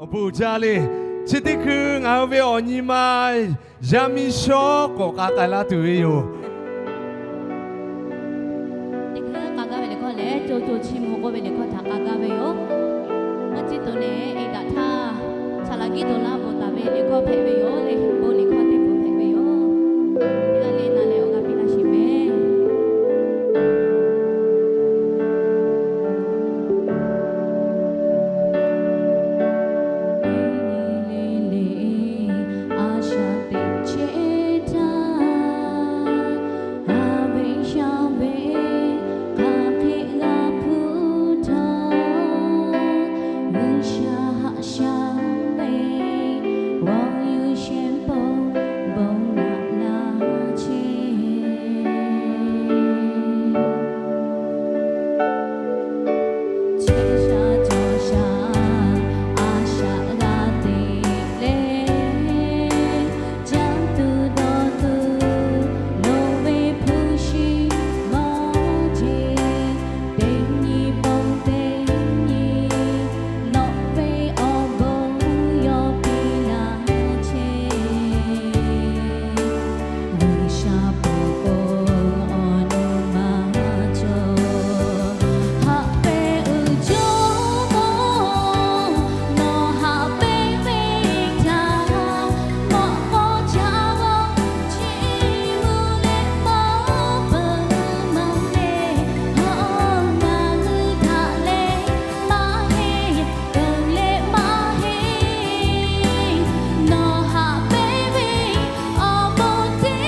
Awˬ bon uiˍ jaˇ le. Chi teˇ hkui ngaˬ hui ve awˬ nyi ma yaˇ miˇ shawˉ k'awꞈ k'a k'ai laˇ tuˬ ve yoˬ. Teˇ hkui k'a gaˇ ve liꞈ hkawˇ lehˬ, co co chi mvuh k'oˆ ve liꞈ hkawˇ htaꞈ k'a gaˇ ve yoˬ. Maˇ ciˉ tuˬ lehˬ, eˬ daꞈ htaˇ, Saˍlaꞈ kiˉ dawˬ laˇ bvuhꞈ taˍ ve liꞈ hkawˇ hpehꞈ ve yoˬ le. Bon liꞈ hkawˇ teˇ hpaˍ hpehꞈ ve yoˬ. Teˇ g'aˇ le na leh awˬ g'aˇ piˇ laˇ sheˍ mehˍ. Teˇ nyi le le a shaꞈ teꞈ chehˇ htaˇ, haꞈ ve sha ve hk'aˬ hk'e g'a hpuˇ htawˇ, G'uiˬsha haꞈ sha ve awˬ yuˬ shehˍ hpaˇ bon naꞈ la chehˇ. Chehˇ sha cawˬ sha a shaꞈ g'a teꞈ leh, caˇ tuˬ dawˬ tuˬ nawˬ ve hpu shi mawˇ jeˬ, teˇ nyi pon teˇ nyi nawˬ ve awˬ bon yawˇ piˇ laˇ chehˇ. G'uiˬsha pon k'o awˬ nu maˇ cawˬ. Haꞈ pehnˇ uiˍ jaˇ mawˬ, nawˬ haꞈ pehnˇ ve htaꞈ mawꞈ k'aw ca g'a chi mvuh leh maˇ peuˬ maˇ le. Haꞈ ngaˬ hui htaꞈ leh maˇ heˆ, peuˬ leh maˇ heˆ. Nawˬ haꞈ pehnˇ ve awˬ bon teˇ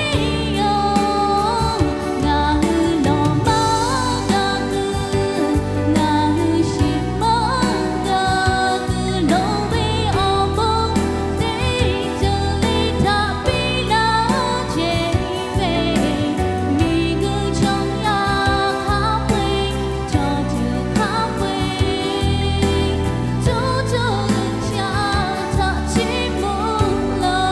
yanˇ, ngaˬ hui nawˬ maˇ g'a kuiˬ, ngaˬ hui shiˍ maˇ g'a kuiˬ, nawˬ ve awˬ bon teˇ ceuˬ le htaꞈ piˇ laˇ chehˇ ve, miˬguiˬ chaw yaˇ hk'a peu-eˬ, chaw ceuˬ hk'a peu-eˬ, co co G'uiˬsha htaꞈ chiˇ mvuh laˇ.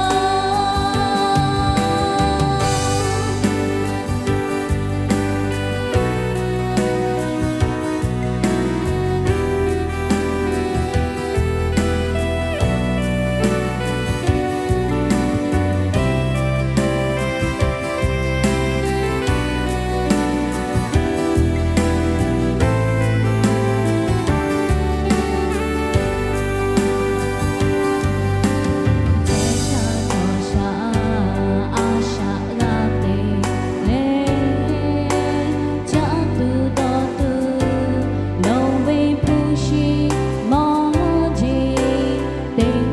Chehˇ sha cawˬ sha a shaꞈ g'a teꞈ leh, caˇ tuˬ dawˬ tuˬ nawˬ ve hpu shi mawˇ jeˬ, teˇ